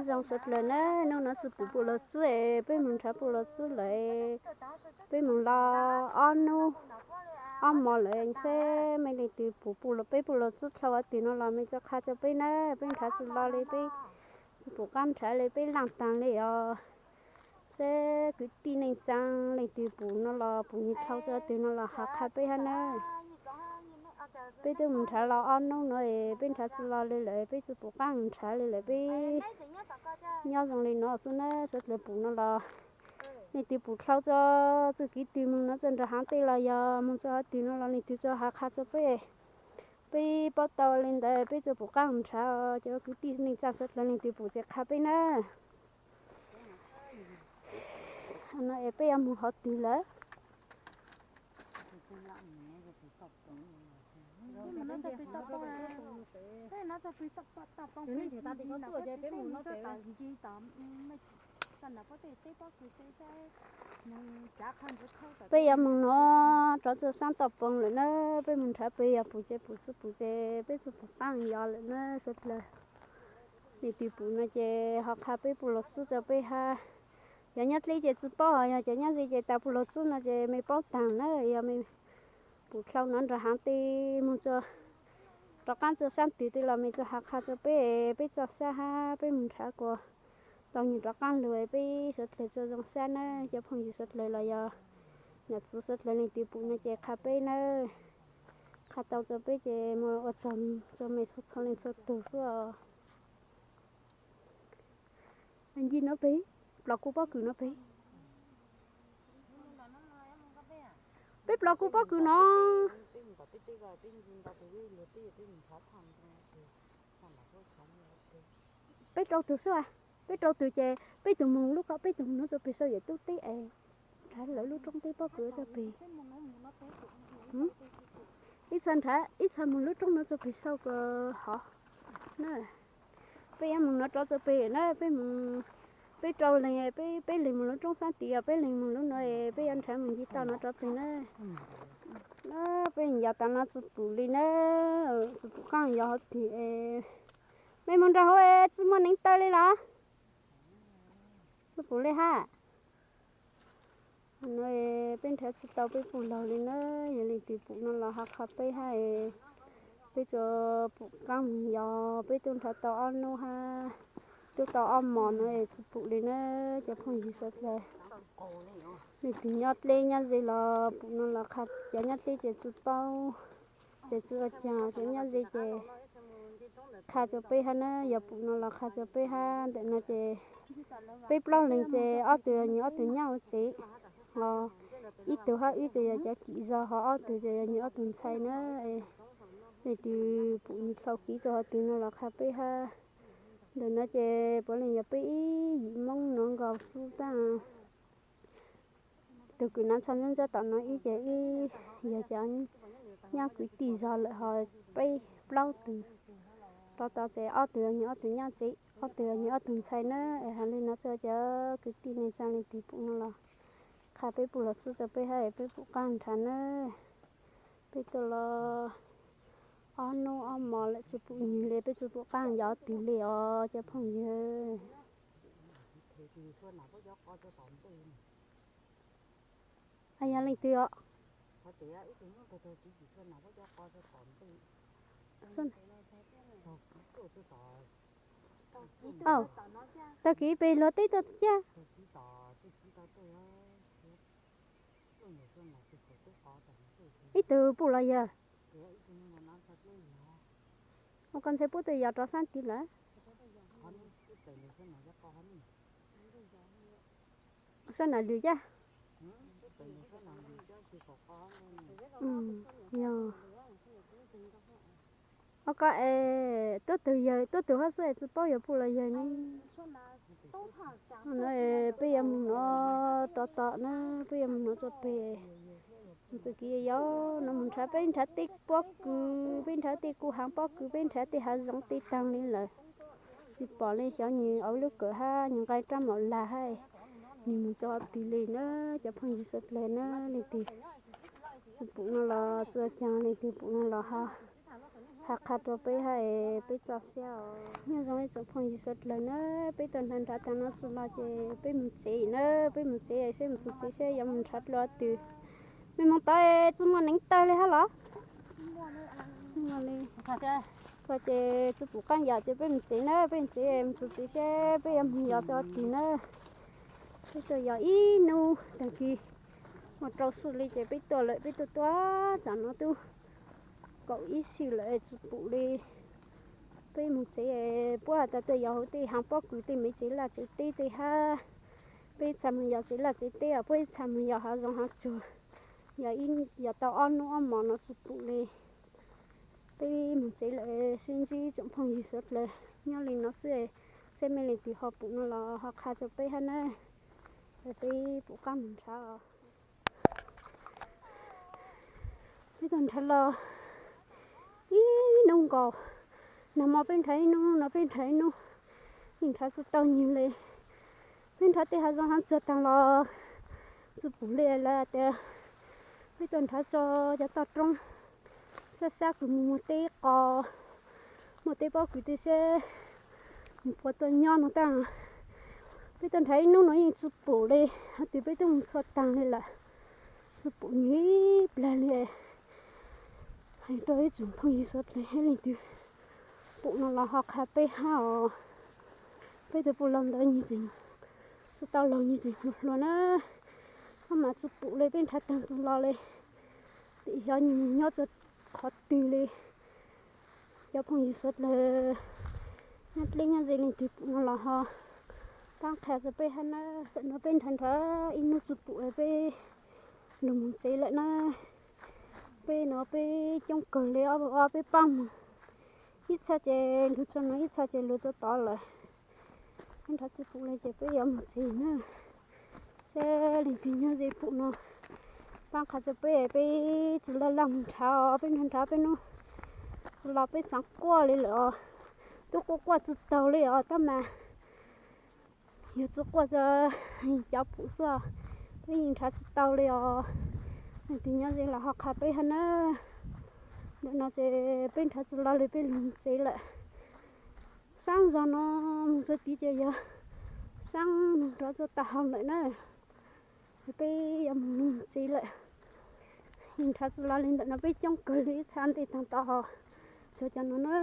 Nyob zoo suav dlawg na, hnub no tsi pum pum los txwb es peb moog nrhav pum los txwb lawm. Peb moog los ob nub ob mos lawm seb mej leej twg pum pum los, peb pum los txwb dlhau hov twg no los mej tso qha rua peb na. Peb nrhav tsi lo li, peb tsi pum qaab nrhav li, peb laaj taag li os. Seb kwv tij neej tsaa leej twg pum no los pum nwg dlhau rua twg no los hab qha peb hab na. Peb twb moog nrhav los ob nub no es peb nrhav tsi lo li lawm, peb tsi pum qaab nrhav li lawm, peb nyob zoo li no xwb na. Suav dlawg pum no los leej twg pum dlhau rua txuj kev twg moog no rua nraag haav tej los yog moog rua hov twg no los leej twg tso hab qha rua peb, peb paub tau li ntawd peb tsi pum qaab nrhav. Cov kwv tij neej tsaa suav dlawg leej twg pum ces qha peb na. No es peb yuav moog hov twg lawm? Peb yuav moog no rov rua saab toj poog lawm na, peb moog nrhav peb yog pum ces pum, tsi pum ces peb tsi pum qaab yov lawm na suav dlawg. Leej twg pum no ces ho qha peb pum los txwb rua peb hab. Cov nyob dleb ces tsi paub, yog cov nyob ze ces tas pum los txwb no ces mej paub taag na. Yog mej pum dlhau no nraag haav tej moog rua, rov qaab rua saab twg tej los mej tso hab qha rua peb, peb tso sab hab peb moog nrhav kuas tau nwg rov qaab lug peb suav dlawg tso zoo sab na. Cov phooj ywg suav dlawg los yog nyam txwv suav dlawg leej twg pum no ces qha peb na. Qha tau rua peb ces muaj ua tsaug rua mej txhua leej txhua tug xwb os. Nce no pem, plos kuv pob kws no pem. Peb plos kuv pob kws no. Peb rau tug xwb, peb rau tug ces peb tug moog lub ko, peb tug moog nuav rua peg saum yawm tub teb es nrhav lawv lub roob teb pob kws rua peg. Ib txha nrhav, ib txha moog lub roob nuav rua peg saum ko hov na. Peb yuav moog nuav rov rua peg na, peb moog, peb rau leeg, peb, peb leeg moog lub roob saab tid os, peb leeg moog lub nuav, peb yuav nrhav moog ncig toj nuav rov peg na. Na peb yog tas no tsi pum li na, tsi pum qaab yov hov twg. Mej moog nrug hauv tsi muaj neev taw li los? Tsi pum li hab. No peb nrhav tsi tau peb pum laug li na, yog leej twg pum no los ho qha peb hab. Peb tsi pum qaab yov, peb tub nrhav tau ob nub hab, tub tau ob mos no tsi pum li na. Cov phooj ywg suav dlawg, leej twg nyob dleb nyob ze los pum no los qha, cov nyob dleb ces tsi paub, ces tsi ua caag, cov nyob ze ces qha rua peb hab na, yog pum no los qha rua peb hab. Ntawm no ces peb plaub leeg ces ob tug yog nwg ob tug nyaj ua tsev, ho ib tug hab wb ces yog cov kim zog, ho ob tug ces yog nwg ob tug ntxhais na. Leej twg pum nwg dlhau kev rua hov twg no los qha peb hab. Ntawm no ces puav leej yog peb ib yim Moob nuav nkaus xwb tag. Tug kws nav tsho ntsab ntsab tom no ib ces ib yog cov nyab kwv tij zog lawm ho peb plaub tug. Rov tau ces ob tug yog nwg ob tug nyaj tsev, ob tug yog nwg ob tug ntxhais na. Es hab li no tso cov kwv tij neej tsaa leej twg pum no los qha peb pum los txwb rua peb hab es peb pum qaab nrhav na. Peb tuaj los ob nub ob mos lawm tsi pum nwg li, peb tsi pum qaab yov twg li os cov phooj ywg. Yog leej twg os? Tag kis peg luag teb tuaj tiag. Ib tug pum los yawg? Ua koj ntxhais puab twb yog rov saab tid lawm. Sab nam lwm caj. Yog. Ua koj es tuab tug yawg, tuab tug hab xwb es tsi paub yog pum los yawg ne. No peb yuav moog no rov tom na, peb yuav moog no rua peg. Txuj kev yog no moog nrhav, peb nrhav tej pob kws, peb nrhav tej kuj haav pob kws, peb nrhav tej haav zoov tej taag li lawm. Tsi pom li, xyov nwg auv lub kawm hab nwg nqaa rab maum lag hab nwg moog rua twg li na. Cov phooj ywg suav dlawg na, leej twg tsi pum no los tsi ua caag, leej twg pum no los ho Qha qha rau peb hab es peb tso siab os. Nyob zoo ib tsoom phooj ywg suav dlawg na, peb tuaj nrhav nrhav taag no tsi los ces peb moog tsev na, peb moog tsev seb moog txug tsev seb yuav moog nrhav dlua twg. Mej moog tod tsi muaj neev tawg le hab los? Tsi muaj le. Txog ces tsi pum qaab yam ces peb moog tsev na, peb moog tsev moog txug tsev seb peb yuav moog yos txug twg na. Peb tuaj yos ib nub taag kis, moog rau xwb le ces peb tuaj lawm, peb tuaj tuaj tsam no tub kaum ib xyoos lawm tsi pum le. Peb moog tsev, puab has tas tuaj yos huv tej haav pob kws tej, me tsev laj tsev teb tej hab. Peb txhaj moog yos tsev laj tsev teb os, puab txhaj moog yos haav zoov haav tsuag. Yog, yog tau ob nub ob mos no tsi pum le. Peb moog tsev lawm, sib ntsib tsoom phooj ywg suav dlawg nyob le no xwb, seb mej leej twg ho pum no los ho qha rau peb hab na. Peb pum qaab moog nrhav os. Peb tuaj nrhav los ib nub nkaus, nag mo peb nrhav ib nub, no peb nrhav ib nub, yeej nrhav tsi tau nwg le. Peb nrhav tej haav zoov haav tsuag taag los tsi pum le, lawv has tas peb tuaj nrhav tso cov toj roob sab sab kws moog muag teb qos, muaj teb pob kws tej seb nwg puas tuaj nyob no taag. Peb tuaj nrhav ib nub no yeej tsi pum le, hab twb peb tuaj moog txhua taag le lawm, tsi pum nwg ib plag le. Hais rau ib tsoom phooj ywg suav dlawg, leej twg pum no los ho qha peb hab os. Peb tug puj laug ntawd nwg tseem tsi tau laug, nwg tseem hluas hluas na, hab mas tsi pum le, peb nrhav taag tsi los le, tim xyov nwg moog nyob rua qhov twg le. Cov phooj ywg suav dlawg nyob dleb nyob ze, leej twg pum no los ho paab qha rua peb hab na. Tam no peb nrhav nrhav ib nub tsi pum, peb lug moog tsev lawm na. Peb no peb coob kawg le, ob peb paab moog, ib txhia ces lug rua no, ib txhia ces lug rua tod lawm. Peb nrhav tsi pum le ces peb yuav moog tsev na. Seb leej twg nyob ze pum no, paab qha rua peb, peb tsi laj laj moog nrhav os, peb nrhav nrhav peb nub tsi los peb xaav quaj le lawm os. Tub quaj quaj tsi taug le os, tab mas yog tsi quaj rua cov pum xwb, peb yeej nrhav tsi tau le os. Leej twg nyob ze los ho qha peb hab na. Ntawm no ces peb nrhav tsi los le, peb lug tsev lawm. Saab zog no moog txug tid ces yog saab moog rov rua tag hau lawm na. Peb yuav moog lug tsev lawm. Yeej nrhav tsi los le, ntawm no peb coob kawg le, ib txha ntej taag tod, tsuav cov no na.